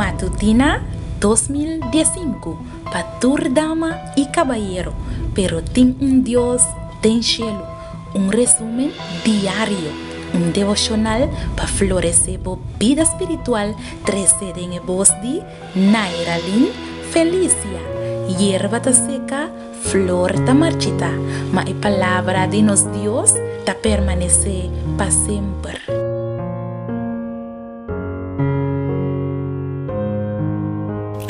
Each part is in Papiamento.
Matutina 2015 pa tur dama i kabayero, pero tin un Dios den shelu. Un resumen diario, un devoshonal pa floresé bo bida spiritual trese den e bos di Nairalyn Felicia. Yerba ta seka, flor ta marchitá, ma e palabra di nos Dios ta permanesé pa semper.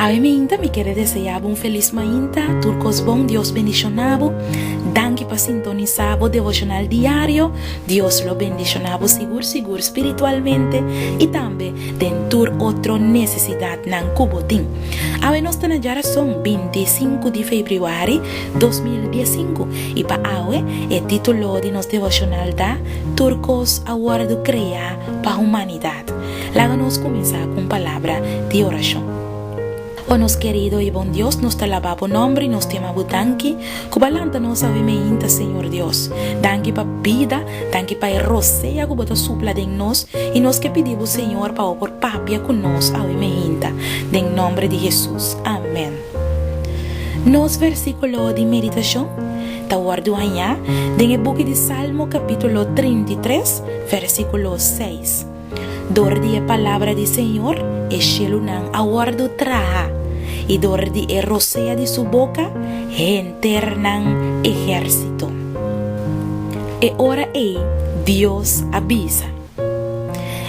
Awe mainta mi kere desea bo un felis mainta, tur kos bon, Dios bendiciona bo, danki pa sintonisa bo devocional diario, Dios lo bendiciona bo sigur sigur spiritualmente y tambe den tur otro necesidadnan cu bo tin. Awe nos ta na djarason 25 di februari 2015 y pa awe e titulo di nos devocional ta Tur kos a wordo crea pa humanidat. Laga nos kuminsá ku un palabra di orashon. O nos kerido i bon Dios, nos ta laba bo nòmber i nos tema bo danki ku bo a lanta nos awe meinta, Señor Dios. Danki pa bida, danki pa e rosea ku bo ta supla den nos i nos ke pidi bo, Señor, pa bo por papia ku nos awe meinta. Den nòmber di Hesus. Amèn. Nos versíkulo di meditashon ta wòrdu hañá den e buki di Salmo kapítulo 33, Versíkulo seis, Dor di e palabra di Señor e shelunan a wòrdu traha, i dor di e rosea di su boka henter nan ehérsito. E ora ei Dios a bisa.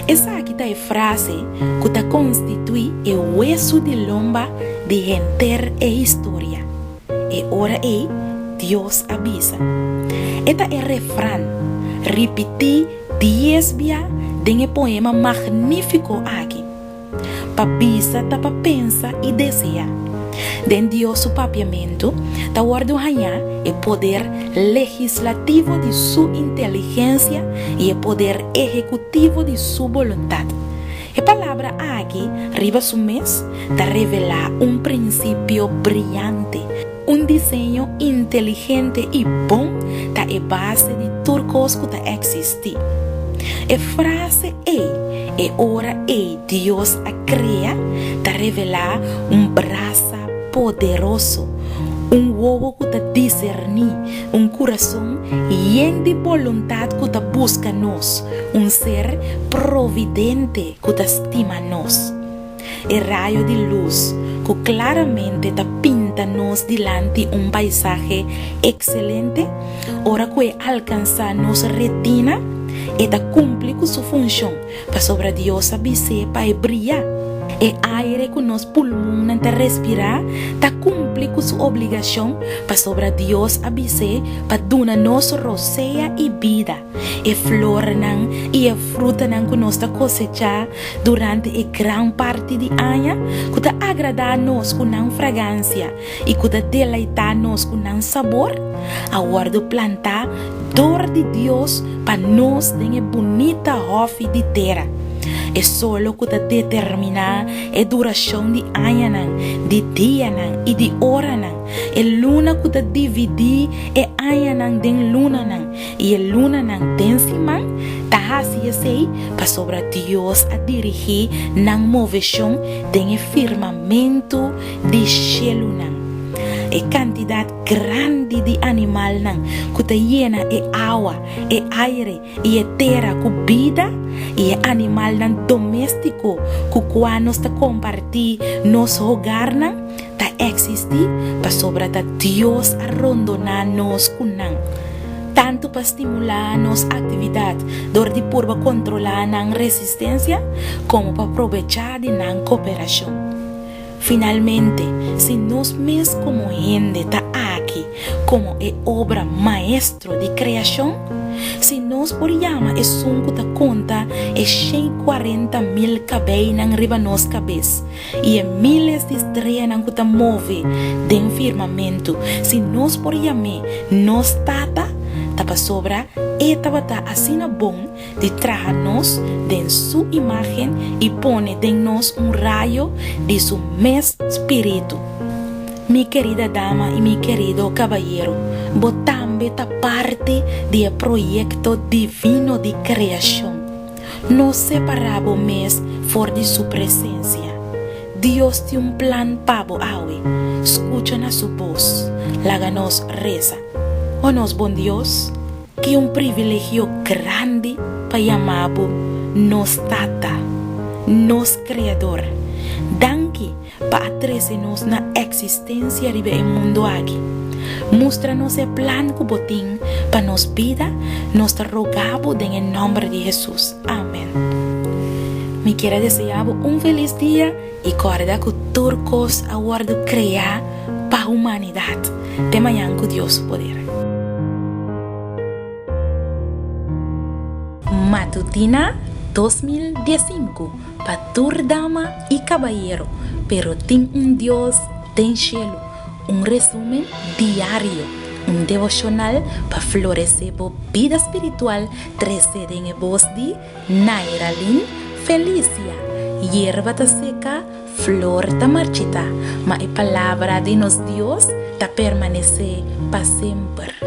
Esaki ta e frase ku ta konstituí e wesu di lomba di henter e historia. E ora ei Dios a bisa. E ta e refran ripití dies bia den e poema magnífiko aki. Pa bisa ta pa pensa i deseá. Den Dios su papiamentu ta wòrdu hañá e poder legislativo di su inteligensia i e poder ehekutivo di su boluntat. E palabra aki riba su mes ta revelá un prinsipio briante, un diseño inteligente i bon ta e base di tur kos ku ta eksistí. E frase ei, e ora ei Dios a krea, ta revelá un brasa poderoso, un wowo ku ta diserní, un kurason yen di boluntat ku ta buska nos, un ser providente ku ta stima nos. E rayo di lus ku klaramente ta pinta nos dilanti un paisahe ekselente, ora ku e alkansá nos retina, e ta kumpli ku su funshon pasobra Dios a bis'é pa e bria. E aire ku nos pulmunnan ta respirá ta kumpli ku su obligashon pasobra Dios a bis'é pa duna nos rosea i bida. E flornan i e frutanan ku nos ta kosechá durante e gran parti di aña, ku ta agradá nos ku nan fragansia i ku ta deleitá nos ku nan sabor, a wòrdu plantá dor di Dios pa nos den e bunita hòfi di tera. E solo ku ta determiná e durashon di añanan, di dianan i di oranan, e luna ku ta dividí e añanan den lunanan, I e lunanan den siman ta hasi esei pasobra Dios a dirigí nan moveshon den e firmamentu di shelunan. E kantidat grandi di animalnan ku ta yena e awa, e aire i e tera ku bida, i e animalnan doméstiko ku kua nos ta kompartí nos hogarnan, ta eksistí pasobra ta Dios a rondoná nos ku nan, tantu pa stimulá nos aktividat dor di purba kontrolá nan resistensia komo pa probechá di nan koperashon. Finalmente, si nos mes komo hende ta aki komo e obra maestro di kreashon, si nos por yama esun ku ta konta e 140.000 kabeinan riba nos kabes, I e miles di streanan ku ta move den firmamentu, si nos por yam'é nos Tata, ta pasobra e tabata asina bon di traha nos den su imágen i pone den nos un rayo di su mes spiritu. Mi kerida dama i mi kerido kabayero, bo tambe ta parti di e proyekto divino di kreashon. No separá bo mes for di su presensia. Dios tin un plan pa bo awe. Skucha na su bos. Laga nos resa. O nos bon Dios, ki un privilegio grandi pa yama bo nos Tata, nos Kreador. Danki pa a trese nos na eksistensia riba e mundu aki. Mustra nos e plan ku bo tin pa nos bida, nos ta roga bo den e nòmber di Hesus. Amen. Mi kier a desea bo un felis dia i kòrda ku tur kos a wòrdu kreá pa humanidat. Te mañan ku Dios su poder. Matutina 2015 pa tur dama i kabayero, pero tin un Dios den shelu. Un resumen diario, un devoshonal pa floresé bo bida spiritual trese den e bos di Nairalyn Felicia. Yerba ta seka, flor ta marchitá, ma e palabra di nos Dios ta permanesé pa semper.